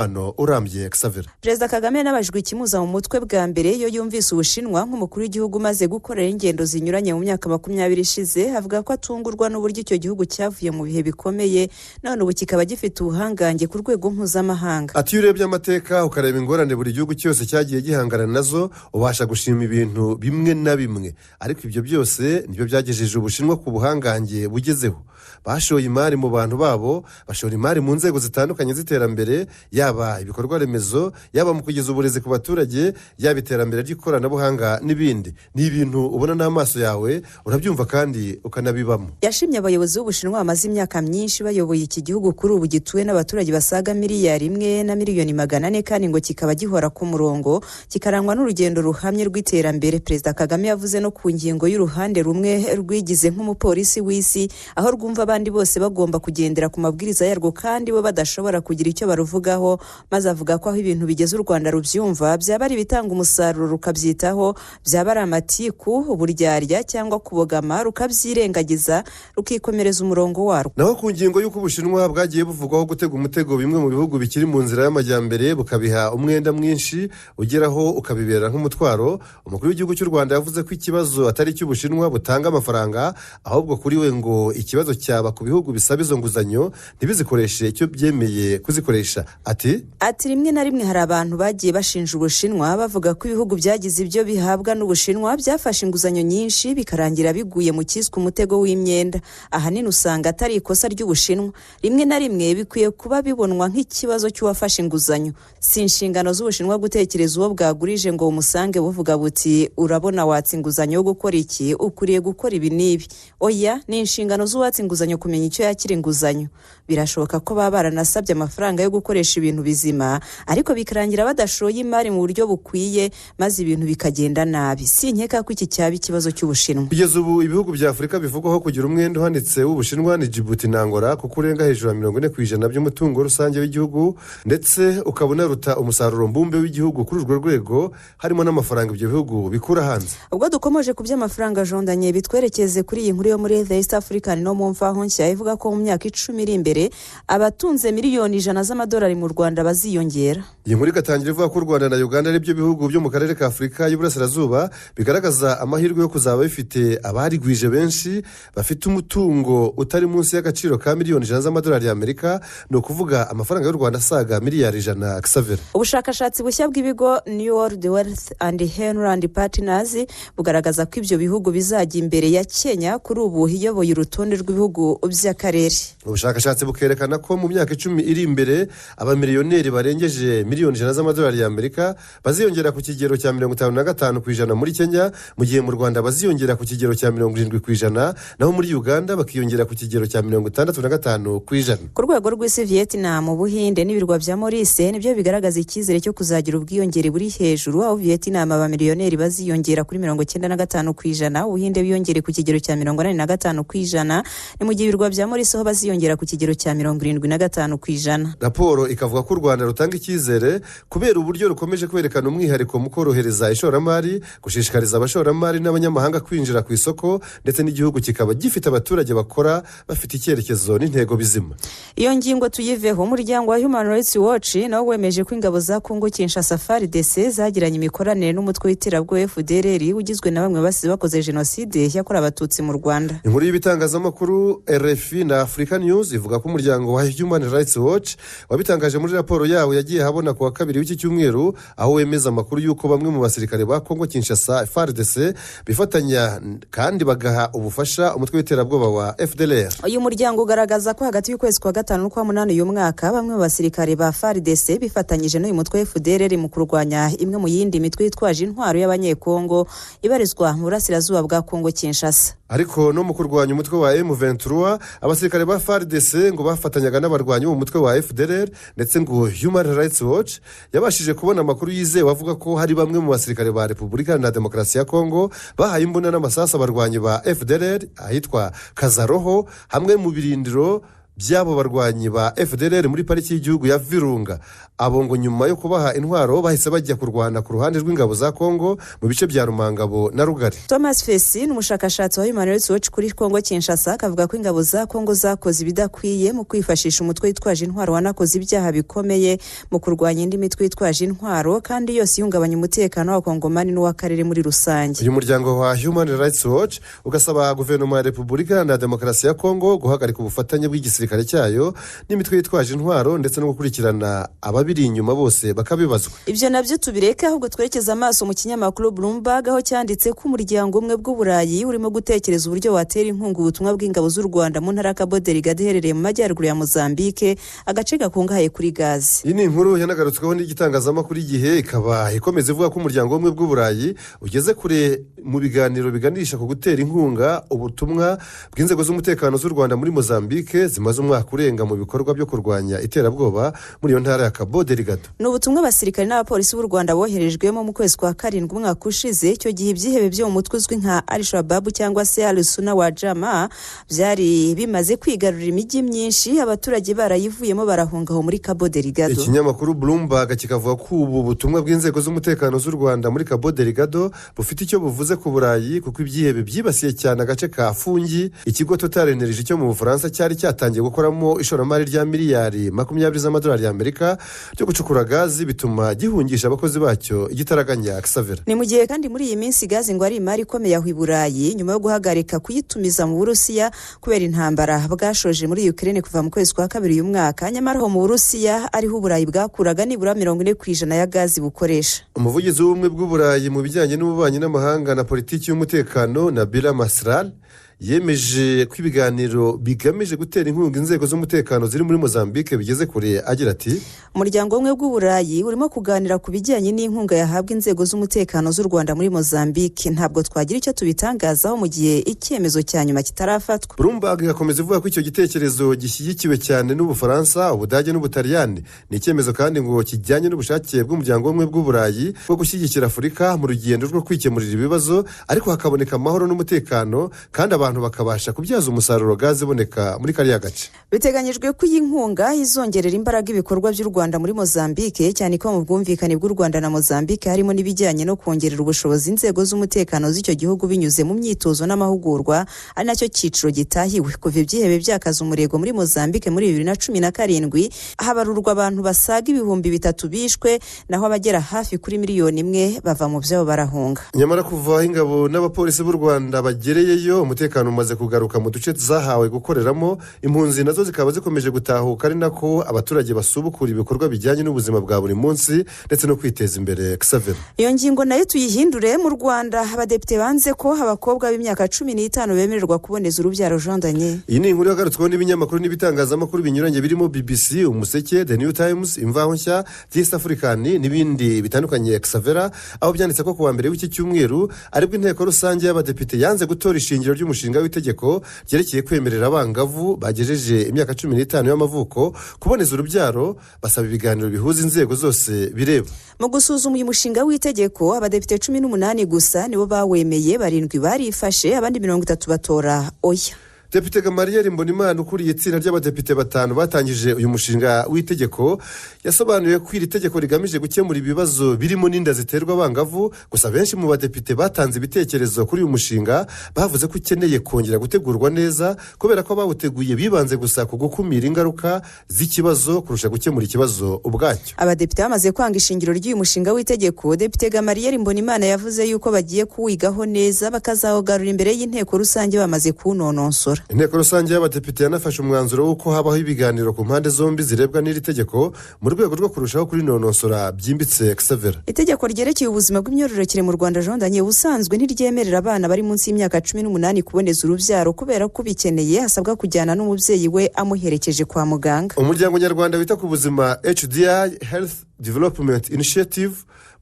Umubano urambye, Xavier. Perezida Kagame yanabajijwe ikimuza mu mutwe bwa mbere iyo yumvise Ubushinwa, nk'umukuru w'igihugu umaze gukorera ingendo zinyuranye mu myaka 20 ishize. Avuga ko atungurwa n'uburyo icyo gihugu cyavuye mu bihe bikomeye, none ubu kikaba gifite ubuhangange ku rwego mpuzamahanga. Ati: "Iyo urebye amateka, ukareba ingorane buri gihugu cyose cyagiye gihangana nazo, ubasha gushima ibintu bimwe na bimwe. Ariko ibyo byose nibyo byagejeje Ubushinwa ku buhangange bugezeho. Bashoye imari mu bantu babo, bashora imari mu nzego zitandukanye z'iterambere, yaba ibikorwa remezo, yaba mu kugeza uburezi ku baturage, yaba iterambere ry'ikoranabuhanga n'ibindi. Ni ibintu ubona n'amaso yawe, urabyumva kandi ukanabibamo." Yashimye abayobozi b'Ubushinwa bamaze imyaka myinshi bayoboye iki gihugu, kuri ubu gituwe n'abaturage basaga miliyari 1 na miliyoni 400, kandi ngo kikaba gihora ku murongo, kikarangwa n'urugendo ruhamye rw'iterambere. Perezida Kagame yavuze no ku ngingo y'uruhande rumwe rwigize nk'umupolisi w'isi, aho rwumva abandi bose bagomba kugendera ku mabwiriza yarwo kandi bo badashobora kugira icyo baruvugaho, maze avuga ko aho ibintu bigeze u Rwanda rubyumva, byaba ari ibitanga umusaruro rukabyitaho, byaba ari amatiku, uburyarya cyangwa kubogama rukabyirengagiza, rukikomereza umurongo warwo. Naho ku ngingo y'uko Ubushinwa bwagiye buvugwaho gutega umutego bimwe mu bihugu bikiri mu nzira y'amajyambere, bukabiha umwenda mwinshi ugeraho ukabibera nk'umutwaro, umukuru w'igihugu cy'u Rwanda yavuze ko ikibazo atari icy'Ubushinwa butanga amafaranga, ahubwo kuri we ngo ikibazo cyaba ku bihugu bisaba izo nguzanyo ntibizikoreshe icyo byemeye kuzikoresha. Ati: Ati: "Rimwe na rimwe hari abantu bagiye bashinja Ubushinwa, bavuga ko ibihugu byagize ibyo bihabwa n'Ubushinwa byafashe inguzanyo nyinshi, bikarangira biguye mu cyiswe umutego w'imyenda. Ahanini usanga atari ikosa ry'Ubushinwa. Rimwe na rimwe bikwiye kuba bibonwa nk'ikibazo cy'uwafashe inguzanyo. Si inshingano z'Ubushinwa gutekereza uwo bwagurije ngo bumusange buvuga buti: 'Urabona watse inguzanyo yo gukora iki, ukwiriye gukora ibi n'ibi.' Oya, ni inshingano z'uwatse inguzanyo kumenya icyo yakira inguzanyo. Birashoboka ko baba baranasabye amafaranga yo gukoresha ibintu bizima, ariko bikarangira badashoye imari mu buryo bukwiye, maze ibintu bikagenda nabi. Sinkeka ko iki cyaba ikibazo cy'Ubushinwa." Kugeza ubu ibihugu bya Afurika bivugwaho kugira umwenda uhanitse w'Ubushinwa ni Djibouti na Angola, kuko urenga hejuru ya 40% by'umutungo rusange w'igihugu, ndetse ukaba unaruta umusaruro mbumbe w'igihugu kuri urwo rwego, harimo n'amafaranga ibyo bihugu bikura hanze. Ubwo dukomeje ku by'amafaranga, jondanye bitwerekeze kuri iyi nkuru yo muri The East African no mu Mvaho Nshya, ivuga ko mu myaka 10 iri imbere abatunze miliyoni 100 z'amadolari mu Rwanda baziyongera. Iyi nkuru igatangira ivuga ko u Rwanda na Uganda ari byo bihugu byo mu karere ka Afurika y'Uburasirazuba bigaragaza amahirwe yo kuzaba bifite abarigwije benshi bafite umutungo utari munsi y'agaciro ka miliyoni 100 z'amadolari y'Amerika, ni ukuvuga amafaranga y'u Rwanda asaga miliyari 100, Xavier. Ubushakashatsi bushya bw'ibigo New World Wealth and Henry Partners bugaragaza ko ibyo bihugu bizajya imbere ya Kenya, kuri ubu iyoboye urutonde rw'ibihugu by'akarere. Ubushakashatsi bukerekana ko mu myaka 10 iri imbere abamiliyoneri barengeje miliyoni 100 z'amadolari y'Amerika baziyongera ku kigero cya 55% muri Kenya, mu gihe mu Rwanda baziyongera ku kigero cya 70%, naho muri Uganda bakiyongera ku kigero cya 65%. Ku rwego rw'isi, Vietnam, Ubuhinde n'ibirwa bya Maurice nibyo bigaragaza icyizere cyo kuzagira ubwiyongere buri hejuru, aho Vietnam abamiliyoneri baziyongera kuri 95%, Ubuhinde biyongere ku kigero cya 85%, ni mu gihe ibirwa bya Maurice ho baziyongera ku kigero cya 75%. Raporo ikavuga ko u Rwanda rutanga icyizere kubera uburyo rukomeje kwerekana umwihariko mu korohereza ishoramari, gushishikariza abashoramari n'abanyamahanga kwinjira ku isoko, ndetse n'igihugu kikaba gifite abaturage bakora bafite icyerekezo n'intego bizima. Iyo ngingo tuyiveho. Umuryango wa Human Rights Watch nawo wemeje ko ingabo za Kongo Kinshasa, FARDC, zagiranye imikoranire n'umutwe w'iterabwoba FDLR, ugizwe na bamwe basize bakoze jenoside yakorewe Abatutsi mu Rwanda. Inkuru y'ibitangazamakuru RFI na Africa News ivuga ko umuryango wa Human Rights Watch wabitangaje muri raporo yawo yagiye ahabona ku wa kabiri w'iki cyumweru, aho wemeza amakuru y'uko bamwe mu basirikare ba Kongo Kinshasa, FARDC, bifatanya kandi bagaha ubufasha umutwe w'iterabwoba wa FDLR. Uyu muryango ugaragaza ko hagati y'ukwezi kwa gatanu n'ukwa munani uyu mwaka, bamwe mu basirikare ba FARDC bifatanyije n'uyu mutwe FDLR mu kurwanya imwe mu yindi mitwe yitwaje intwaro y'Abanyekongo ibarizwa mu burasirazuba bwa Kongo Kinshasa. Ariko no mu kurwanya umutwe wa M23, abasirikare ba FARDC ngo bafatanyaga n'abarwanyi bo mu mutwe wa FDLR. Ndetse ngo Human Rights Watch yabashije kubona amakuru yizewe avuga ko hari bamwe mu basirikare ba Repubulika Iharanira Demokarasi ya Kongo bahaye imbunda n'amasasu abarwanyi ba FDLR ahitwa Kazaroho, hamwe mu birindiro. by'abo barwanyi ba FDLR muri Pariki y'Igihugu ya Virunga. Abo ngo nyuma yo kubaha intwaro bahise bajya kurwana ku ruhande rw'ingabo za Kongo mu bice bya Rumangabo na Rugari. Thomas Fesi ni umushakashatsi wa Human Rights Watch kuri Kongo Kinshasa, akavuga ko ingabo za Kongo zakoze ibidakwiye mu kwifashisha umutwe witwaje intwaro wanakoze ibyaha bikomeye mu kurwanya indi mitwe yitwaje intwaro, kandi yose ihungabanya umutekano w'Abakongomani n'uw'akarere muri rusange. Uyu muryango wa Human Rights Watch ugasaba Guverinoma ya Repubulika Iharanira Demokarasi ya Kongo guhagarika ubufatanye bw'igisirikare cyayo n'imitwe yitwaje intwaro, ndetse no gukurikirana ababiri inyuma bose bakabibazwa. Ibyo nabyo tubireke, ahubwo twerekeze amaso mu kinyamakuru Bloomberg, aho cyanditse ko Umuryango Umwe bw'Uburayi urimo gutekereza uburyo watera inkunga ubutumwa bw'ingabo z'u Rwanda mu ntara ya Cabo Delgado iherereye mu majyaruguru ya Mozambique, agace gakungahaye kuri gazi. Iyi ni inkuru yanagarutsweho n'igitangazamakuru Igihe, ikaba ikomeza ivuga ko Umuryango w'Ubumwe bw'Uburayi ugeze kure mu biganiro biganisha ku gutera inkunga ubutumwa bw'inzego z'umutekano z'u Rwanda muri Mozambique, zimaze umwaka urenga mu bikorwa byo kurwanya iterabwoba muri iyo ntara ya Cabo Delgado. Ni ubutumwa abasirikare n'abapolisi b'u Rwanda boherejwemo mu kwezi kwa karindwi umwaka ushize. Icyo gihe ibyihebe byo mu mutwe uzwi nka Al-Shabaab cyangwa se Al-Suna wa Jama byari bimaze kwigarurira imijyi myinshi, abaturage barayivuyemo barahunga aho muri Cabo Delgado. Ikinyamakuru Bloomberg kikavuga ko ubu butumwa bw'inzego z'umutekano z'u Rwanda muri Cabo Delgado bufite icyo buvuze ku Burayi, kuko ibyihebe byibasiye cyane agace ka Fungi, ikigo Total Energy cyo mu Bufaransa cyari cyatangiye gukoramo ishoramari rya miliyari 20 z'amadolari y'Amerika ryo gucukura gazi, bituma gihungisha abakozi bacyo igitaraganya, Xavera. Ni mu gihe kandi muri iyi minsi gazi ngo ari imari ikomeye aho i Burayi, nyuma yo guhagarika kuyitumiza mu Burusiya kubera intambara bwashoje muri Ukraine kuva mu kwezi kwa kabiri uyu mwaka. Nyamara aho mu Burusiya ariho Uburayi bwakuraga nibura 40% ya gazi bukoresha. Umuvugizi w'Ubumwe bw'Uburayi mu bijyanye n'ububanyi n'amahanga na politiki y'umutekano, Nabila Massrali, yemeje ko ibiganiro bigamije gutera inkunga inzego z'umutekano ziri muri Mozambique bigeze kure, agira ati: Umuryango W'Ubumwe bw'Uburayi urimo kuganira ku bijyanye n'inkunga yahabwa inzego z'umutekano z'u Rwanda muri Mozambique. Ntabwo twagira icyo tubitangazaho mu gihe icyemezo cya nyuma kitarafatwa. Bloomberg igakomeza ivuga ko icyo gitekerezo gishyigikiwe cyane n'Ubufaransa, Ubudage n'Ubutaliyani. Ni icyemezo kandi ngo kijyanye n'ubushake bw'Umuryango w'Ubumwe bw'Uburayi bwo gushyigikira Afurika mu rugendo rwo kwikemurira ibibazo, ariko hakaboneka amahoro n'umutekano, kandi abantu bakabasha kubyaza umusaruro gazi iboneka muri kariya gace. Biteganyijwe ko iyi nkunga izongerera imbaraga ibikorwa by'u Rwanda muri Mozambique, cyane ko mu bwumvikane bw'u Rwanda na Mozambique harimo n'ibijyanye no kongerera ubushobozi inzego z'umutekano z'icyo gihugu binyuze mu myitozo n'amahugurwa, ari nacyo cyiciro gitahiwe. Kuva ibyihebe byakaza umurego muri Mozambique muri 2017, habarurwa abantu basaga 3000 bishwe, naho abagera hafi kuri miliyoni 1 bava mu byabo barahunga. Nyamara kuva aho ingabo n'abapolisi b'u Rwanda bagereyeyo, umutekano umaze kugaruka mu duce zahawe gukoreramo. Impunzi nazo zikaba zikomeje gutahuka, ari nako abaturage basubukura ibikorwa bijyanye n'ubuzima bwa buri munsi ndetse no kwiteza imbere, Xavier. Iyo ngingo nayo tuyihindure. Mu Rwanda, abadepite banze ko abakobwa b'imyaka 15 bemererwa kuboneza urubyaro, Jean Daniel. Iyi ni inkuru yagarutsweho n'ibinyamakuru n'ibitangazamakuru binyuranye birimo BBC, Umuseke, The New Times, Imvaho Nshya, East African n'ibindi bitandukanye, Xavera, aho byanditse ko ku wa mbere w'iki cyumweru aribwo Inteko Rusange y'Abadepite yanze gutora ishingiro ry'umushinga w'itegeko ryerekeye kwemerera abangavu bagejeje imyaka 15 y'amavuko kuboneza urubyaro, basaba ibiganiro bihuza inzego zose bireba. Mu gusuzuma uyu mushinga w'itegeko, abadepite 18 gusa nibo bawemeye, barindwi barifashe, abandi 30 batora oya. Depite Gamariyeri Mbonimana, ukuriye itsinda ry'abadepite batanu batangije uyu mushinga w'itegeko, yasobanuye ko iri tegeko rigamije gukemura ibibazo birimo n'inda ziterwa abangavu. Gusa benshi mu badepite batanze ibitekerezo kuri uyu mushinga bavuze ko ukeneye kongera gutegurwa neza, kubera ko abawuteguye bibanze gusa ku gukumira ingaruka z'ikibazo kurusha gukemura ikibazo ubwacyo. Abadepite bamaze kwanga ishingiro ry'uyu mushinga w'itegeko, Depite Gamariyeri Mbonimana yavuze yuko bagiye kuwigaho neza, bakazawugarura imbere y'Inteko Rusange bamaze kuwunonosora. Inteko Rusange y'Abadepite yanafashe umwanzuro w'uko habaho ibiganiro ku mpande zombi zirebwa n'iri tegeko mu rwego rwo kurushaho kurinonosora byimbitse, Xavera. Itegeko ryerekeye ubuzima bw'imyororokere mu Rwanda, Jean Daniel, ubusanzwe ntiryemerera abana bari munsi y'imyaka 18 kuboneza urubyaro, kubera ko ubikeneye asabwa kujyana n'umubyeyi we amuherekeje kwa muganga. Umuryango Nyarwanda wita ku buzima, HDI, Health Development Initiative,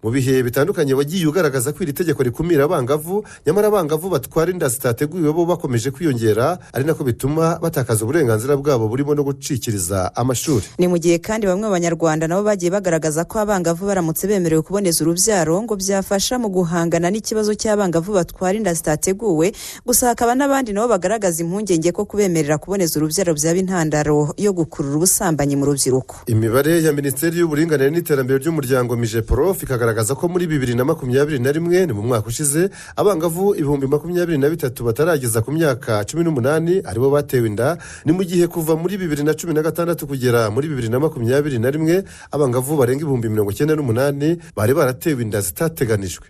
mu bihe bitandukanye wagiye ugaragaza ko iri tegeko rikumira abangavu, nyamara abangavu batwara inda zitateguwe bo bakomeje kwiyongera, ari nako bituma batakaza uburenganzira bwabo burimo no gucikiriza amashuri. Ni mu gihe kandi bamwe mu Banyarwanda nabo bagiye bagaragaza ko abangavu baramutse bemerewe kuboneza urubyaro ngo byafasha mu guhangana n'ikibazo cy'abangavu batwara inda zitateguwe. Gusa hakaba n'abandi nabo bagaragaza impungenge ko kubemerera kuboneza urubyaro byaba intandaro yo gukurura ubusambanyi mu rubyiruko. Imibare ya Minisiteri y'Uburinganire n'Iterambere ry'Umuryango, MIGEPROF, ikagaragaza ko muri 2021, ni mu mwaka ushize, abangavu 23,000 batarageza ku myaka 18 aribo batewe inda. Ni mu gihe kuva muri 2016 kugera muri 2021 abangavu barenga 98,000 bari baratewe inda zitateganijwe.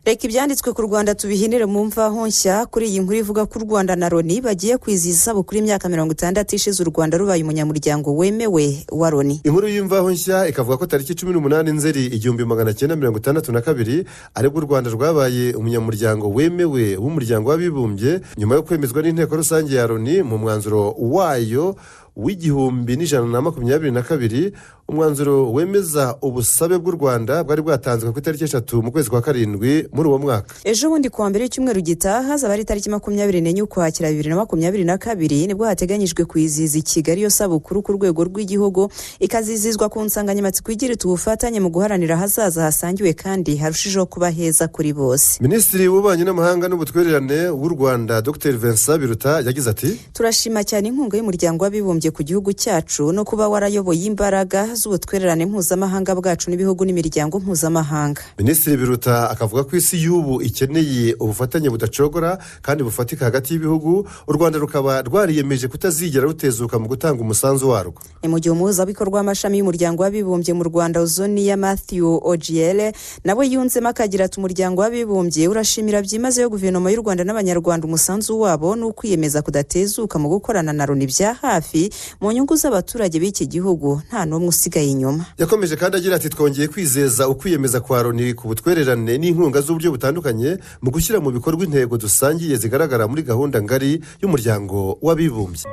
Reka ibyanditswe ku Rwanda tubihinire mu Mvaho Nshya, kuri iyi nkuru ivuga ko u Rwanda na Loni bagiye kwizihiza isabukuru y'imyaka 60 ishize u Rwanda rubaye umunyamuryango wemewe wa Loni. Inkuru y'Imvaho Nshya ikavuga ko tariki 18 Nzeri 1962 aribwo u Rwanda rwabaye umunyamuryango wemewe w'Umuryango w'Abibumbye, nyuma yo kwemezwa n'Inteko Rusange ya Loni mu mwanzuro wayo w'1122, umwanzuro wemeza ubusabe bw'u Rwanda bwari bwatanzwe ku itariki 3 mu kwezi kwa karindwi muri uwo mwaka. Ejo bundi kuwa mbere y'icyumweru gitaha, hazaba ari itariki 24 Ukwakira 2022, nibwo hateganyijwe kwizihiza i Kigali iyo sabukuru ku rwego rw'igihugu, ikazizihizwa ku nsanganyamatsiko igira iti: "Ubufatanye mu guharanira ahazaza hasangiwe kandi harushijeho kuba heza kuri bose." Minisitiri w'Ububanyi n'Amahanga n'Ubutwererane w'u Rwanda, Dr Vincent Biruta, yagize ati: "Turashima cyane inkunga y'Umuryango w'Abibumbye ku gihugu cyacu no kuba warayoboye imbaraga z'ubutwererane mpuzamahanga bwacu n'ibihugu n'imiryango mpuzamahanga." Minisitiri Biruta akavuga ko isi y'ubu ikeneye ubufatanye budacogora kandi bufatika hagati y'ibihugu, u Rwanda rukaba rwariyemeje kutazigera rutezuka mu gutanga umusanzu warwo. Ni mu gihe umuhuzabikorwa w'amashami y'Umuryango w'Abibumbye mu Rwanda, Ozoniya Matthew Ojiele, nawe yunzemo akagira ati: "Umuryango w'Abibumbye urashimira byimazeyo Guverinoma y'u Rwanda n'Abanyarwanda umusanzu wabo n'ukwiyemeza kudatezuka mu gukorana na Loni bya hafi mu nyungu z'abaturage b'iki gihugu, nta n'umwe usigaye inyuma." Yakomeje kandi agira ati: "Twongeye kwizeza ukwiyemeza kwa Loni ku butwererane n'inkunga z'uburyo butandukanye mu gushyira mu bikorwa intego dusangiye zigaragara muri gahunda ngari y'Umuryango w'Abibumbye."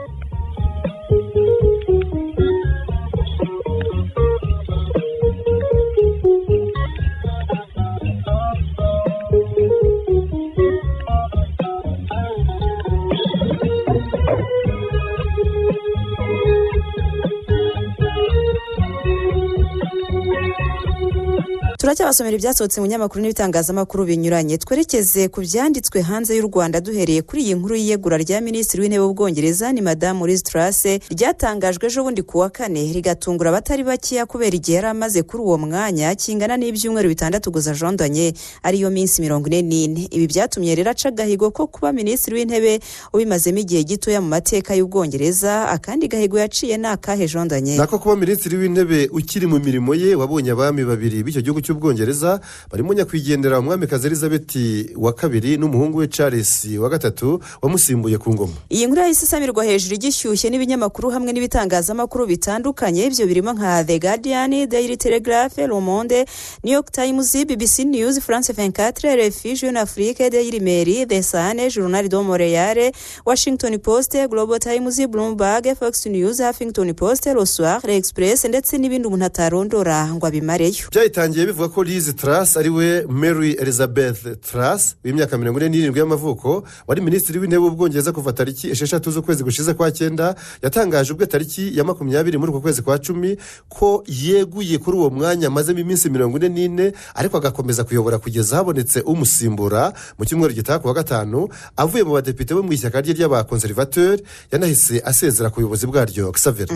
Turacyabasomera ibyasohotse mu nyamakuru n'ibitangazamakuru binyuranye. Twerekeze ku byanditswe hanze y'u Rwanda, duhereye kuri iyi nkuru y'iyegura rya Minisitiri w'Intebe w'Ubwongereza, ni Madamu Liz Truss, ryatangajwe ejo bundi ku wa kane, rigatungura abatari bakeya kubera igihe yari amaze kuri uwo mwanya kingana n'ibyumweru 6 gusa, jondanye, ariyo minsi 44. Ibi byatumye rero aca agahigo ko kuba Minisitiri w'Intebe ubimazemo igihe gitoya mu mateka y'Ubwongereza. Akandi gahigo yaciye ni akahe, jondanye? Nako kuba Minisitiri w'Intebe ukiri mu mirimo ye wabonye abami babiri b'icyo gihugu cy'Ubwongereza, barimo nyakwigendera Umwamikazi Elizabeth wa Kabiri n'umuhungu we Charles wa Gatatu wamusimbuye ku ngoma. Iyi nkuru yahise isamirwa hejuru igishyushye n'ibinyamakuru hamwe n'ibitangazamakuru bitandukanye. Ibyo birimo nka The Guardian, Daily Telegraph, Le Monde, New York Times, BBC News, France 24, RFI, Jeune Afrique, Daily Mail, The Sun, Journal de Montréal, Washington Post, Global Times, Bloomberg, Fox News, Huffington Post, Le Soir, L'Express ndetse n'ibindi umuntu atarondora ngo abimareyo. Byayitangiye bivuga ko Liz Truss, ari we Mary Elizabeth Truss w'imyaka 47 y'amavuko, wari Minisitiri w'Intebe w'Ubwongereza kuva tariki 6 z'ukwezi gushize kwa cyenda, yatangaje ubwe tariki ya 20 muri uku kwezi kwa 10 ko yeguye kuri uwo mwanya amazemo iminsi 44, ariko agakomeza kuyobora kugeza habonetse umusimbura mu cyumweru gitaha ku wa gatanu. Avuye mu badepite bo mu ishyaka rye ry'abakonservateur, yanahise asezera ku buyobozi bwaryo, Xavier.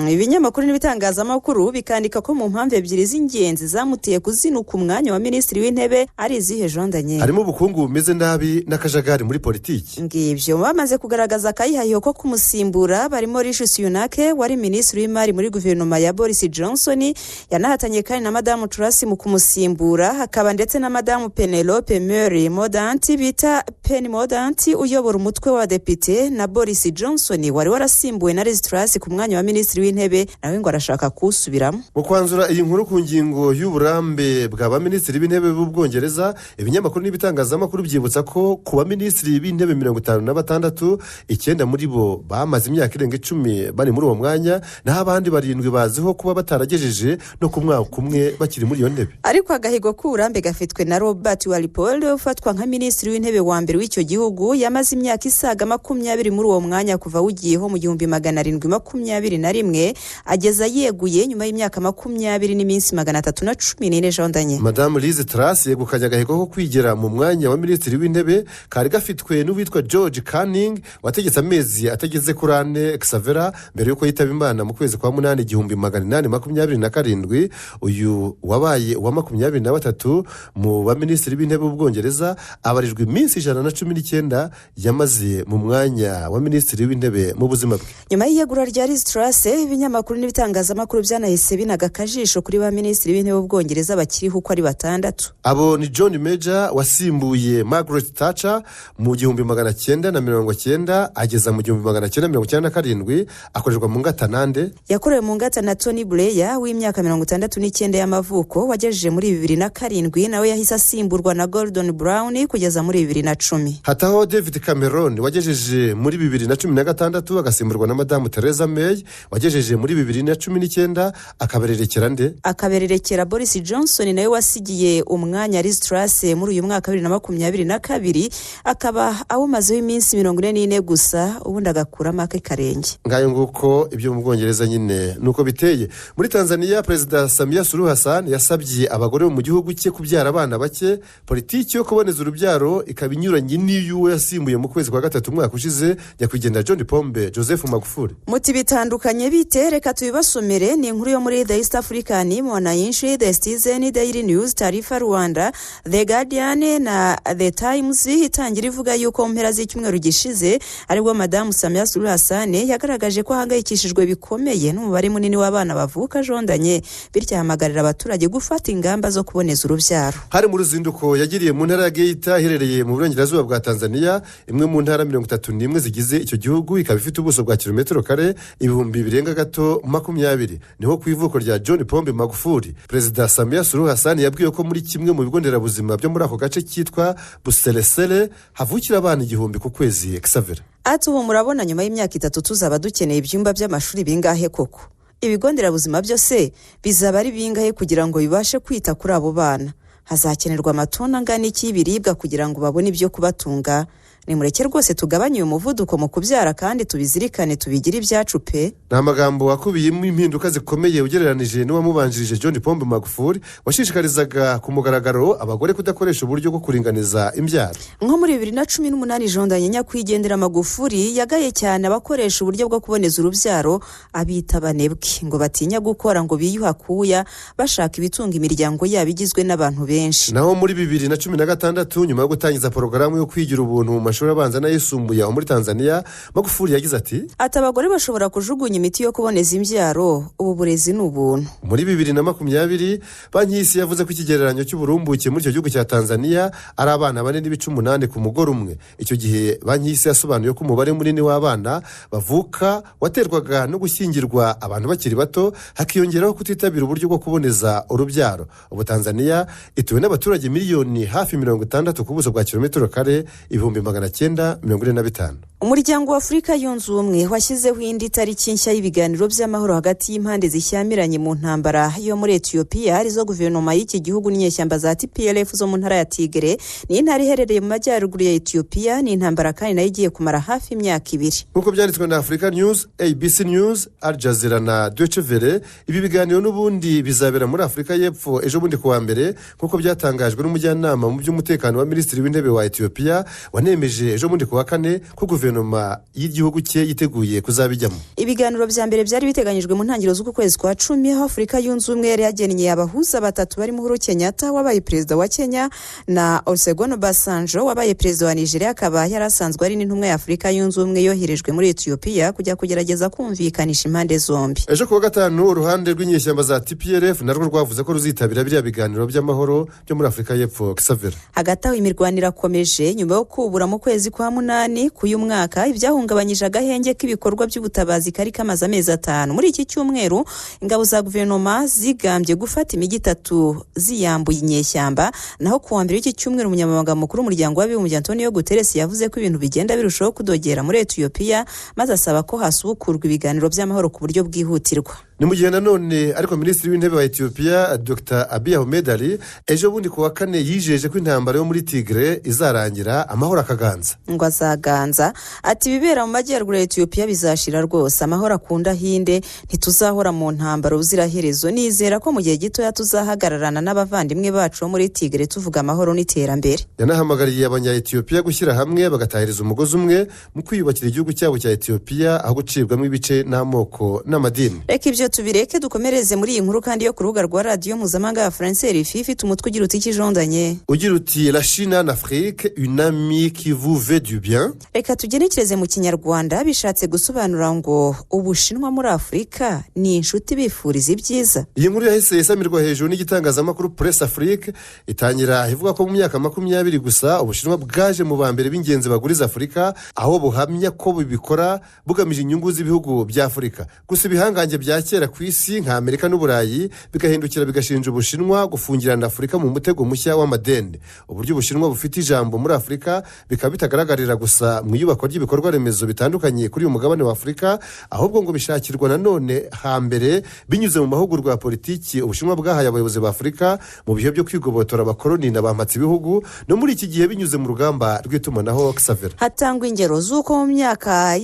Ibinyamakuru n'ibitangazamakuru bikandika ko mu mpamvu ebyiri z'ingenzi zamuteye kuzinuka umwanya wa Minisitiri w'Intebe ari izihe, jondanye? Harimo ubukungu bumeze nabi n'akajagari muri politiki. Ngibyo. Bamaze kugaragaza akayihayiho ko kumusimbura barimo Rishi Sunak wari Minisitiri w'Imari muri guverinoma ya Boris Johnson, yanahatanye kandi na Madamu Truss mu kumusimbura, hakaba ndetse na Madamu Penelope Murray Mordaunt bita Penny Mordaunt uyobora umutwe w'abadepite, na Boris Johnson wari warasimbuwe na Liz Truss ku mwanya wa Minisitiri w'Intebe, nawe ngo arashaka kuwusubiramo. Mu kwanzura iyi nkuru ku ngingo ngingo y'uburambe bwa ba minisitiri b'intebe b'Ubwongereza, ibinyamakuru n'ibitangazamakuru byibutsa ko ku baminisitiri b'intebe 56, 9 muri bo bamaze imyaka irenga 10 bari muri uwo mwanya, naho abandi 7 baziho kuba bataragejeje no ku mwaka umwe bakiri muri iyo ntebe. Ariko agahigo k'uburambe gafitwe na Robert Walpole, ufatwa nka minisitiri w'intebe wa mbere w'icyo gihugu. Yamaze imyaka isaga 20 muri uwo mwanya kuva awugiyeho mu 1721, ageza yeguye nyuma y'imyaka 20 n'iminsi 314, jondanye. Madamu Liz Truss yegukanye agahigo ko kwigera mu mwanya wa minisitiri w'intebe kari gafitwe n'uwitwa George Canning, wategetse amezi atageze kuri 4 Xavera mbere y'uko yitaba Imana mu kwezi kwa 8 1827. Uyu wabaye uwa 23 mu baminisitiri b'intebe b'Ubwongereza, abarijwe iminsi 119 yamaze mu mwanya wa minisitiri w'intebe mu buzima bwe. Nyuma y'iyegura rya Liz Truss, ibinyamakuru n'ibitangazamakuru byanahise binaga akajisho kuri ba minisitiri b'intebe b'Ubwongereza bakiriho uko ari 6. Abo ni John Major wasimbuye Margaret Thatcher mu 1990 ageza mu 1997, akorerwa mu ngata nande? Yakorewe mu ngata na Tony Blair w'imyaka 69 y'amavuko, wagejeje muri 2007, nawe yahise asimburwa na Gordon Brown kugeza muri 2010. Hataho David Cameron wagejeje muri 2016, agasimburwa na Madamu Theresa May wagejeje muri 2019, akabererekera nde? Akabererekera Boris Johnson, nawe wasigiye umwanya Liz Truss muri uyu mwaka 2022, akaba awumazeho iminsi 44 gusa, ubundi agakuramo ake karenge. Ngayo nguko ibyo mu Bwongereza nyine nuko biteye. Muri Tanzania, Perezida Samia Suluhu Hassan yasabye abagore bo mu gihugu cye kubyara abana bake, politiki yo kuboneza urubyaro ikaba inyuranye n'iy'uwo yasimbuye mu kwezi kwa 3 umwaka ushize, nyakwigendera John Pombe Joseph Magufuli. Muti bitandukanye bite? Reka tubibasomere. Ni inkuru yo muri The East African, Mwananchi, The Citizen, Daily News, Taarifa Rwanda, The Guardian na The Times. Itangira ivuga yuko mu mpera z'icyumweru gishize aribwo Madamu Samia Suluhu Hassan yagaragaje ko ahangayikishijwe bikomeye n'umubare munini w'abana bavuka jondanye, bityo ahamagarira abaturage gufata ingamba zo kuboneza urubyaro. Hari mu ruzinduko yagiriye mu ntara ya Geita iherereye mu burengerazuba bwa Tanzania, imwe mu ntara 31 zigize icyo gihugu, ikaba ifite ubuso bwa kilometero kare ibihumbi birenga gato 20. Niho ku ivuko rya John Pombe Magufuli. Perezida Samia Suluhu Hassan yabwiye ko muri kimwe mu bigo nderabuzima byo muri ako gace cyitwa Buselesele havukira abana 1000 ku kwezi. Xavera ati ubu murabona nyuma y'imyaka 3 tuzaba dukeneye ibyumba by'amashuri bingahe koko? Ibigo nderabuzima byose bizaba ari bingahe kugira ngo bibashe kwita kuri abo bana? Hazakenerwa amatoni angana iki y'ibiribwa kugira ngo babone ibyo kubatunga? Nimureke rwose tugabanye uyu muvuduko mu kubyara kandi tubizirikane, tubigire ibyacu pe. Ni amagambo akubiyemo impinduka zikomeye ugereranije n'uwamubanjirije John Pombe Magufuli, washishikarizaga ku mugaragaro abagore kudakoresha uburyo bwo kuringaniza imbyaro. Nko muri 2018, jondanye, nyakwigendera Magufuli yagaye cyane abakoresha uburyo bwo kuboneza urubyaro, abita abanebwe, ngo batinya gukora, ngo biyuha kuya bashaka ibitunga imiryango yabo igizwe n'abantu benshi. Naho muri 2016, nyuma yo gutangiza porogaramu yo kwigira ubuntu mu mashuri abanza n'ayisumbuye aho muri Tanzania, Magufuli yagize ati: Ati abagore bashobora kujugunya imiti yo kuboneza imbyaro, ubu burezi ni ubuntu. Muri 2020, Banki y'Isi yavuze ko ikigereranyo cy'uburumbuke muri icyo gihugu cya Tanzania ari abana 4.8 ku mugore umwe. Icyo gihe Banki y'Isi yasobanuye ko umubare munini w'abana bavuka waterwaga no gushyingirwa abantu bakiri bato, hakiyongeraho kutitabira uburyo bwo kuboneza urubyaro. Ubu Tanzania ituwe n'abaturage miliyoni hafi 60 ku buso bwa kilometero kare 945,000. Umuryango wa Afurika Yunze Ubumwe washyizeho indi tariki nshya y'ibiganiro by'amahoro hagati y'impande zishyamiranye mu ntambara yo muri Etiyopiya, arizo guverinoma y'iki gihugu n'inyeshyamba za TPLF zo mu ntara ya Tigre. Ni intara iherereye mu majyaruguru ya Etiyopiya. Ni intambara kandi nayo igiye kumara hafi imyaka 2. Nk'uko byanditswe na Africa News, ABC News, Al Jazeera na Deutsche Welle, ibi biganiro n'ubundi bizabera muri Afurika y'Epfo ejo bundi kuwa mbere, nk'uko byatangajwe n'umujyanama mu by'umutekano wa minisitiri w'intebe wa Etiyopiya, wanemeje ejo bundi kuwa kane ko guverinoma y'igihugu cye yiteguye kuzabijyamo. Ibiganiro bya mbere byari biteganyijwe mu ntangiriro z'uku kwezi kwa 10, aho Afurika Yunze Ubumwe yari yagennye abahuza 3 barimo Uhuru Kenyatta wabaye perezida wa Kenya na Olusegun Obasanjo wabaye perezida wa Nigeria, akaba yari asanzwe ari n'intumwa ya Afurika Yunze Ubumwe yoherejwe muri Etiyopiya kujya kugerageza kumvikanisha impande zombi. Ejo kuwa gatanu, uruhande rw'inyeshyamba za TPLF narwo rwavuze ko ruzitabira biriya biganiro by'amahoro byo muri Afurika y'Epfo. Xavera Hagati aho imirwanire irakomeje nyuma yo kubura mu mu kwezi kwa 8 k'uyu mwaka, ibyahungabanyije agahenge k'ibikorwa by'ubutabazi kari kamaze amezi 5. Muri iki cyumweru ingabo za guverinoma zigambye gufata imijyi 3 ziyambuye inyeshyamba. Naho ku wa mbere w'iki cyumweru umunyamabanga mukuru w'umuryango w'abibumbye Antonio Guterres yavuze ko ibintu bigenda birushaho kudogera muri Ethiopia, maze asaba ko hasubukurwa ibiganiro by'amahoro ku buryo bwihutirwa. Ni mu gihe nanone ariko minisitiri w'intebe wa Ethiopia Dr Abiy Ahmed Ali ejo bundi ku wa kane yijeje ko intambara yo muri Tigre izarangira amahoro akaganza. Ngo azaganza, ati ibibera mu majyaruguru ya Ethiopia bizashira rwose, amahoro akunda hinde, ntituzahora mu ntambara ubuziraherezo. Nizera ko mu gihe gitoya tuzahagararana n'abavandimwe bacu bo muri Tigre tuvuga amahoro n'iterambere. Yanahamagariye abanya Ethiopia gushyira hamwe bagatahiriza umugozi umwe mu kwiyubakira igihugu cyabo cya Ethiopia aho gucibwamo ibice n'amoko n'amadini. Reka ibyo tubireke dukomereze muri iyi nkuru kandi yo ku rubuga rwa radiyo mpuzamahanga ya France RFI ifite umutwe ugira uti ikijondanye. Ugira uti la Chine en Afrique, une amie qui vous veut du bien. Reka tugenekereze mu kinyarwanda, bishatse gusobanura ngo Ubushinwa muri Afurika ni inshuti bifuriza ibyiza. Iyi nkuru yahise isamirwa hejuru n'igitangazamakuru Presse Afrique, itangira ivuga ko mu myaka 20 gusa Ubushinwa bwaje mu ba mbere b'ingenzi baguriza Afurika, aho buhamya ko bubikora bugamije inyungu z'ibihugu bya Afurika. Gusa ibihangange bya kera ku isi nka Amerika n'Uburayi bigahindukira bigashinja Ubushinwa gufungirana Afurika mu mutego mushya w'amadeni. Uburyo Ubushinwa bufite ijambo muri Afurika bikaba bitagaragarira gusa mu iyubakwa ry'ibikorwa remezo bitandukanye kuri uyu mugabane wa Afurika, ahubwo ngo bishakirwa nanone hambere binyuze mu mahugurwa ya politiki Ubushinwa bwahaye abayobozi ba Afurika mu bihe byo kwigobotora abakoloni na bampatse ibihugu, no muri iki gihe binyuze mu rugamba rw'itumanaho Xavera. Hatangwa ingero z'uko mu myaka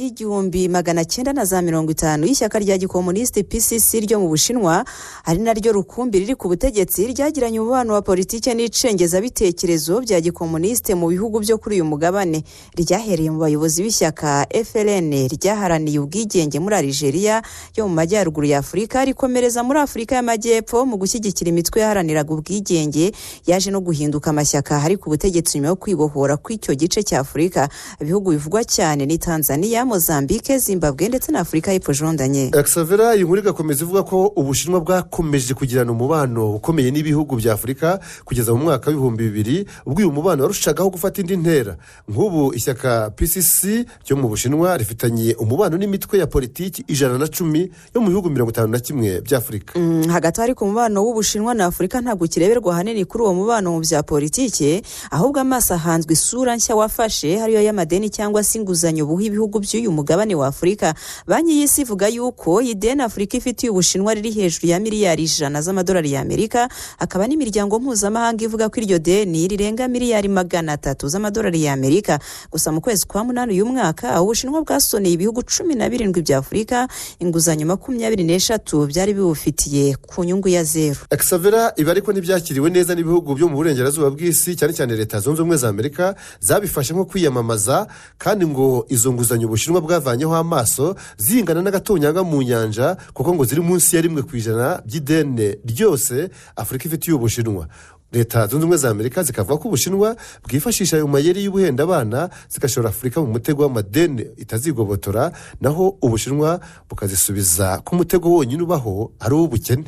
y'1950 y'ishyaka rya gikomunisiti PCC ryo mu Bushinwa, ari naryo rukumbi riri ku butegetsi, ryagiranye umubano wa politike n'icengezabitekerezo bya gikomunisite mu bihugu byo kuri uyu mugabane. Ryahereye mu bayobozi b'ishyaka FLN ryaharaniye ubwigenge muri Algeria yo mu majyaruguru ya Afurika, rikomereza muri Afurika y'Amajyepfo mu gushyigikira imitwe yaharaniraga ubwigenge, yaje no guhinduka amashyaka ari ku butegetsi nyuma yo kwibohora kw'icyo gice cya Afurika. Ibihugu bivugwa cyane ni Tanzania, Mozambique, Zimbabwe ndetse na Afurika y'Epfo jondanye. Xavera, iyi nkuru igakomeza ivuga ko Ubushinwa bwakomeje kugirana umubano ukomeye n'ibihugu bya Afurika kugeza mu mwaka w'2000, ubwo uyu mubano warushagaho gufata indi ntera. Nk'ubu ishyaka PCC ryo mu Bushinwa rifitanye umubano n'imitwe ya politiki 110 yo mu bihugu 51 bya Afurika. Hagati ariko umubano w'Ubushinwa na Afurika ntabwo ukireberwa ahanini kuri uwo mubano mu bya politiki, ahubwo amaso ahanzwe isura nshya wafashe ariyo y'amadeni cyangwa se inguzanyo buha ibihugu by'uyu mugabane wa Afurika. Banki y'Isi ivuga yuko ideni Afurika ifitiye Ubushinwa riri hejuru ya miliyari 100 z'amadolari y'Amerika, hakaba n'imiryango mpuzamahanga ivuga ko iryo deni rirenga miliyari 300 z'amadolari y'Amerika. Gusa mu kwezi kwa 8 uyu mwaka Ubushinwa bwasoneye ibihugu 17 bya Afurika inguzanyo 23 byari bibufitiye ku nyungu ya 0. Xavera, ibi ariko ntibyakiriwe neza n'ibihugu byo mu burengerazuba bw'isi, cyane cyane Leta Zunze Ubumwe za Amerika zabifashe nko kwiyamamaza, kandi ngo izo nguzanyo Ubushinwa bwavanyeho amaso zingana n'agatonyanga mu nyanja, kuko ngo ziri munsi ya 1% by'ideni ryose Afurika ifitiye Ubushinwa. Leta Zunze Ubumwe za Amerika zikavuga ko Ubushinwa bwifashisha ayo mayeri y'ubuhenda abana zigashora Afurika mu mutego w'amadeni itazigobotora, naho Ubushinwa bukazisubiza ko umutego wonyine ubaho ari uw'ubukene.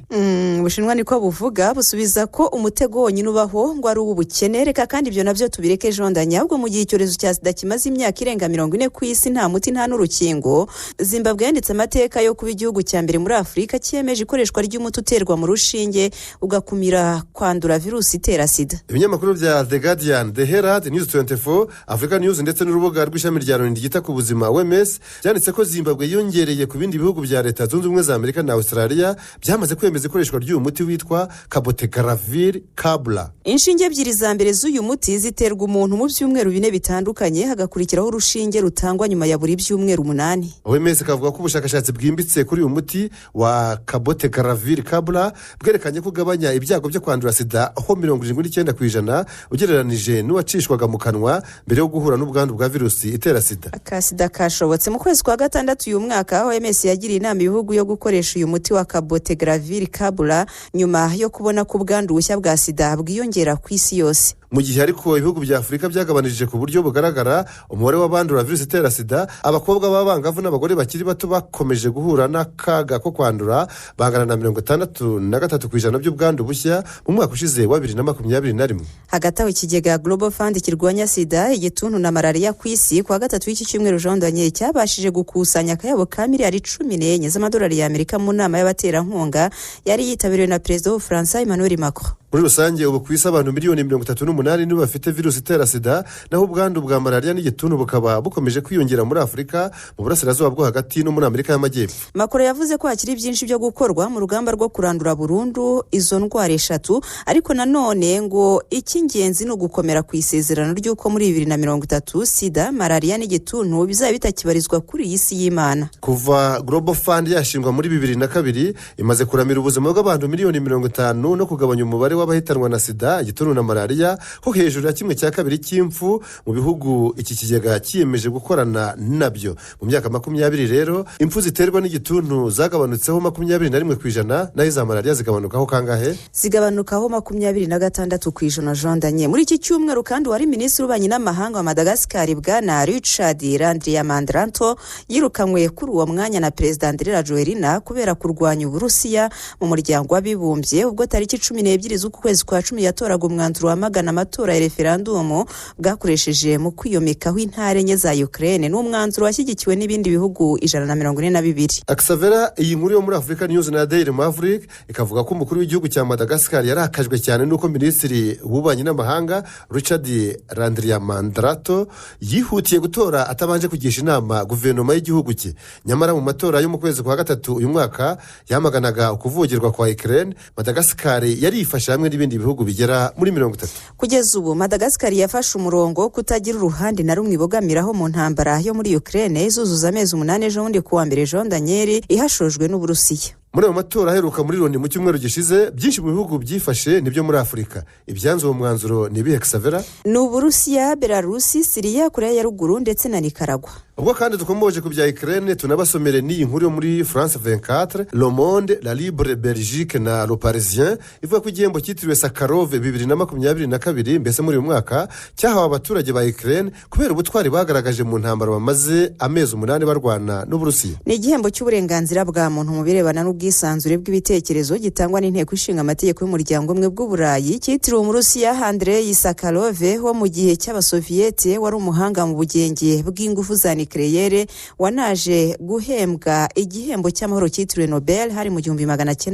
Ubushinwa niko buvuga, busubiza ko umutego wonyine ubaho ngo ari uw'ubukene. Reka kandi ibyo nabyo tubireke jondanya. Ahubwo mu gihe icyorezo cya sida kimaze imyaka irenga 40 ku isi nta muti nta n'urukingo, Zimbabwe yanditse amateka yo kuba igihugu cya mbere muri Afurika cyemeje ikoreshwa ry'umuti uterwa mu rushinge ugakumira kwandura virusi itera sida. Ibinyamakuru bya The Guardian, The Herald, News 24, Africa News ndetse n'urubuga rw'ishami rya Loni ryita ku buzima OMS byanditse ko Zimbabwe yongereye ku bindi bihugu bya Leta Zunze Ubumwe za Amerika na Australia byamaze kwemeza ikoreshwa ry'uyu muti witwa Cabotegravir Cabla. Inshinge 2 za mbere z'uyu muti ziterwa umuntu mu byumweru 4 bitandukanye, hagakurikiraho urushinge rutangwa nyuma ya buri byumweru 8. OMS ikavuga ko ubushakashatsi bwimbitse kuri uyu muti wa Cabotegravir Cabla bwerekanye ko ugabanya ibyago byo kwandura sida aho 79% ugereranije n'uwacishwaga mu kanwa mbere yo guhura n'ubwandu bwa virusi itera sida. Akasida kashobotse. Mu kwezi kwa 6 uyu mwaka OMS yagiriye inama ibihugu yo gukoresha uyu muti wa Cabotegravir Cabla nyuma yo kubona ko ubwandu bushya bwa sida bwiyongera ku isi yose. Mu gihe ariko ibihugu bya Afurika byagabanije ku buryo bugaragara umubare w'abandura virusi itera sida, abakobwa b'abangavu n'abagore bakiri bato bakomeje guhura n'akaga ko kwandura bangana na 63% by'ubwandu bushya mu mwaka ushize wa 2021. Hagati aho, ikigega Global Fund kirwanya sida, igituntu na malariya ku isi, kuwa gatatu w'iki cyumweru, Jean Daniel, cyabashije gukusanya akayabo ka miliyari 14 z'amadolari y'Amerika mu nama y'abaterankunga yari yitabiriwe na Perezida w'Ubufaransa Emmanuel Macron. Muri rusange, ubu ku isi abantu miliyoni 38 nibo bafite virusi itera sida, naho ubwandu bwa malariya n'igituntu bukaba bukomeje kwiyongera muri Afurika, mu Burasirazuba bwo Hagati no muri Amerika y'Amajyepfo. Macron yavuze ko hakiri byinshi byo gukorwa mu rugamba rwo kurandura burundu izo ndwara eshatu, ariko nanone ngo icy'ingenzi ni ugukomera ku isezerano ry'uko muri 2030 sida, malariya n'igituntu bizaba bitakibarizwa kuri iyi si y'Imana. Kuva Global Fund yashingwa muri 2002, imaze kuramira ubuzima bw'abantu miliyoni 50 no kugabanya umubare w'abahitanwa na sida, igituntu na malariya ko hejuru ya kimwe cya kabiri cy'impfu mu bihugu iki kigega cyiyemeje gukorana nabyo. Mu myaka 20 rero, impfu ziterwa n'igituntu zagabanutseho 21%, naho iza malariya zigabanukaho kangahe? Zigabanukaho 26%, Jean Daniel. Muri iki cyumweru kandi, wari minisitiri w'ububanyi n'amahanga wa Madagascar, bwana Richard Randriamandranto, yirukanywe kuri uwo mwanya na Perezida Andry Rajoelina kubera kurwanya Uburusiya mu Muryango w'Abibumbye, ubwo tariki 12 z'uku kwezi kwa 10 yatoraga umwanzuro wamagana amatora ya referandumu bwakoresheje mu kwiyomekaho intara enye za Ukraine. Ni umwanzuro washyigikiwe n'ibindi bihugu 142. Akisavera, iyi nkuru yo muri Africa News na Daily Maverick ikavuga ko umukuru w'igihugu cya Madagascar yarakajwe cyane n'uko minisitiri w'ububanyi n'amahanga Richard Randriamandrato yihutiye gutora atabanje kugisha inama guverinoma y'igihugu cye. Nyamara mu matora yo mu kwezi kwa gatatu uyu mwaka yamaganaga ukuvogerwa kwa Ukraine, Madagascar yarifashe hamwe n'ibindi bihugu bigera muri 30. Kugeza ubu Madagascar yafashe umurongo wo kutagira uruhande na rumwe ibogamiraho mu ntambara yo muri Ukraine izuzuza amezi 8 ejo bundi kuwa mbere, Jean Daniel, ihashojwe n'Uburusiya. Muri ayo matora aheruka muri Loni mu cyumweru gishize, byinshi mu bihugu byifashe nibyo muri Afurika. Ibyanze uwo mwanzuro ni ibihe, Xavera? Ni Uburusiya, Belarusi, Siriya, Korea ya Ruguru ndetse na Nicaragua. Ubwo kandi dukomoje ku bya Ukraine, tunabasomere n'iyi nkuru yo muri France 24, Le Monde, La Libre Belgique na Le Parisien, ivuga ko igihembo cyitiriwe Sakharov 2022, mbese muri uyu mwaka, cyahawe abaturage ba Ukraine kubera ubutwari bagaragaje mu ntambara bamaze amezi 8 barwana n'Uburusiya. Ni igihembo cy'uburenganzira bwa muntu mu birebana n'ubwisanzure bw'ibitekerezo gitangwa n'Inteko Ishinga Amategeko y'Umuryango Umwe bw'Uburayi, cyitiriwe Umurusiya Andrei Sakharov wo mu gihe cy'Abasoviyete, wari umuhanga mu bugenge bw'ingufu za nucléaire, wanaje guhembwa igihembo cy'amahoro cyitiriwe Nobel hari mu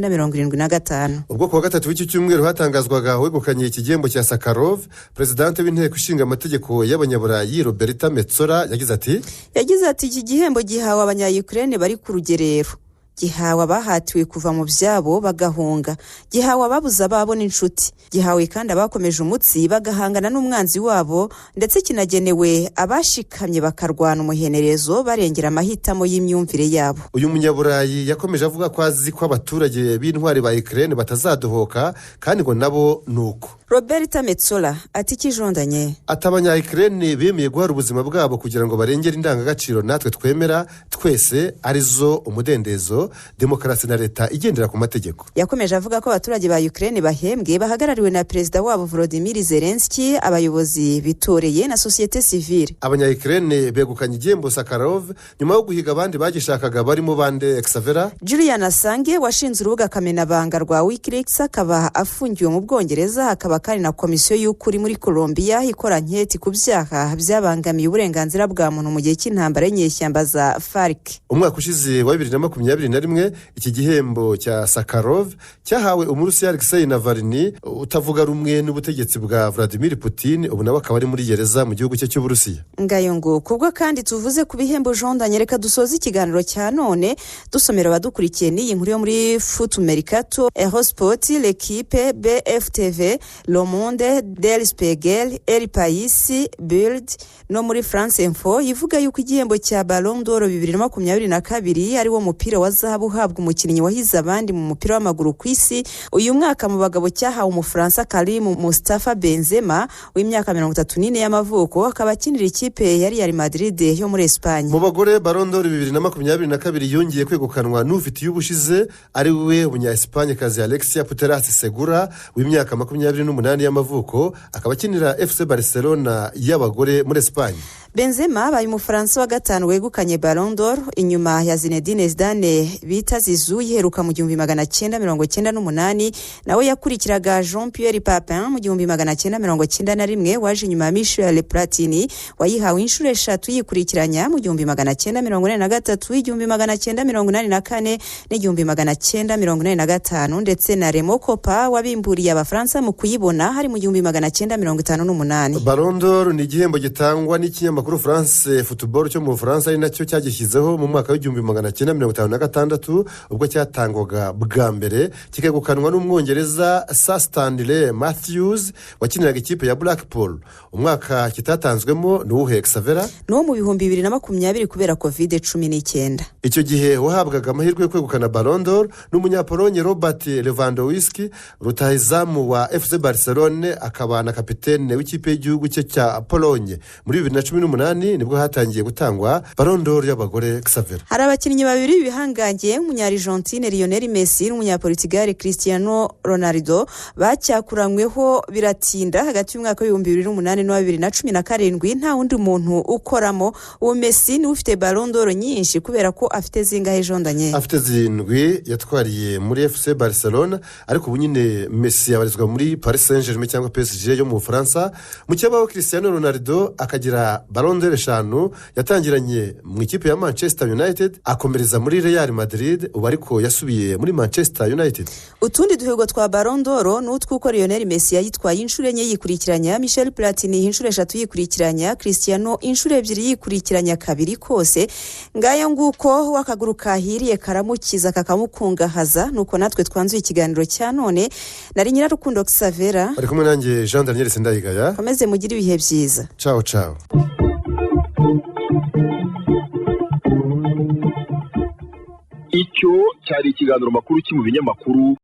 1975. Ubwo kuwa gatatu w'iki cyumweru hatangazwaga wegukanye iki gihembo cya Sakharov, perezidante w'Inteko Ishinga Amategeko y'Abanyaburayi Roberta Metsola yagize ati: Yagize ati: "Iki gihembo gihawe Abanyayukurene bari ku rugerero, gihawe abahatiwe kuva mu byabo bagahunga, gihawe ababuze ababo n'inshuti, gihawe kandi abakomeje umutsi bagahangana n'umwanzi wabo, ndetse kinagenewe abashikamye bakarwana umuhenerezo barengera amahitamo y'imyumvire yabo." Uyu munyaburayi yakomeje avuga ko azi ko abaturage b'intwari ba Ukraine batazadohoka, kandi ngo nabo ni uko. Roberta Metsola ati ikijondanye? Ati: "Abanya Ukraine bemeye guhara ubuzima bwabo kugira ngo barengere indangagaciro natwe twemera twese, arizo umudendezo, demokarasi na leta igendera ku mategeko." Yakomeje avuga ko abaturage ba Ukraine bahembwe bahagarariwe na perezida wabo Volodymyr Zelensky, abayobozi bitoreye na sosiyete sivile. Abanya Ukraine begukanye igihembo Sakharov nyuma yo guhiga abandi bagishakaga barimo bande, Xavera? Julian Assange washinze urubuga kamenabanga rwa WikiLeaks, akaba afungiwe mu Bwongereza, hakaba kandi na Komisiyo y'Ukuri muri Colombia ikora anketi ku byaha byabangamiye uburenganzira bwa muntu mu gihe cy'intambara y'inyeshyamba za FARC. Umwaka ushize wa 2021, iki gihembo cya Sakharov cyahawe Umurusiya Alexei Navalny utavuga rumwe n'ubutegetsi bwa Vladimir Putin, ubu nawe akaba ari muri gereza mu gihugu cye cy'Uburusiya. Ngayo ngo kubwo kandi tuvuze ku bihembo, Jean, reka dusoze ikiganiro cya none dusomera abadukurikiye n'iyi nkuru yo muri Foot Mercato, Eurosport, L'Equipe, BFTV, Le Monde, Der Spiegel, El Pais, Bild no muri France Info, ivuga yuko igihembo cya Ballon d'Or 2022, ari wo mupira wa zahabu uhabwa umukinnyi wahize abandi mu mupira w'amaguru ku isi, uyu mwaka mu bagabo cyahawe Umufaransa Karim Mustafa Benzema w'imyaka 34 y'amavuko, akaba akinira ikipe ya Real Madrid yo muri Espagne. Mu bagore, Ballon d'Or 2022 yongeye kwegukanwa n'ufitiye ubushize, ari we munya Espagne kazi Alexia Putellas Segura w'imyaka 28 y'amavuko, akaba akinira FC Barcelona y'abagore muri Espagne. Benzema abaye Umufaransa wa gatanu wegukanye Ballon d'Or inyuma ya Zinedine Zidane. bita Zizu iheruka mu 1998. Nawe yakurikiraga Jean Pierre Papin mu 1991, waje inyuma ya Michel Platini wayihawe inshuro eshatu yikurikiranya mu 1983, 1984 n'1985, ndetse na Raymond Kopa wabimburiye Abafaransa mu kuyibona hari mu 1958. Ballon d'Or ni igihembo gitangwa n'ikinyamakuru France Football cyo mu Bufaransa, ari nacyo cyagishyizeho mu mwaka w'1956, ubwo cyatangwaga bwa mbere kikegukanwa n'Umwongereza Sir Stanley Matthews wakiniraga ikipe ya Blackpool. Umwaka kitatanzwemo ni uwuhe, Xavera? Ni uwo mu 2020 kubera COVID-19. Icyo gihe wahabwaga amahirwe yo kwegukana Ballon d'Or n'Umunyapolonye Robert Lewandowski, rutahizamu wa FC Barcelone akaba na kapitene w'ikipe y'igihugu cye cya Polonye. Muri 2018 nibwo hatangiye gutangwa Ballon d'Or y'abagore, Xavera. Hari abakinnyi babiri b'ibihangange, Umunyarigentine Lionel Messi n'Umunyaportugal Cristiano Ronaldo, bacyakuranyweho biratinda hagati y'umwaka w'2008 n'uwa 2017, nta wundi muntu ukoramo. Uwo Messi niwe ufite Ballon d'Or nyinshi. Kubera ko afite zingahe, jondanye? Afite zirindwi yatwariye muri FC Barcelona, ariko ubu nyine Messi yabarizwa muri Paris Saint Germain cyangwa PSG yo mu Bufaransa. Mu cyabaho Cristiano Ronaldo akagira Ballon d'Or eshanu yatangiranye mu ikipe ya Manchester United, akomereza muri Real Madrid, ubu ariko yasubiye muri Manchester United. Utundi duhigo twa Ballon d'Or ni utw'uko Lionel Messi yayitwaye inshuro enye yikurikiranya, Michel Platini inshuro eshatu yikurikiranya, Cristiano inshuro ebyiri yikurikiranya kabiri kose. Ngayo nguko, w'akaguru kahiriye karamukiza kakamukungahaza. Nuko natwe twanzuye ikiganiro cya none. Nari Nyirarukundo Xavera. Bari kumwe nanjye Jean Daniel Sindayigaya. Komeze mugire ibihe byiza. Ciao ciao. Icyo cyari ikiganiro makuru ki mu binyamakuru.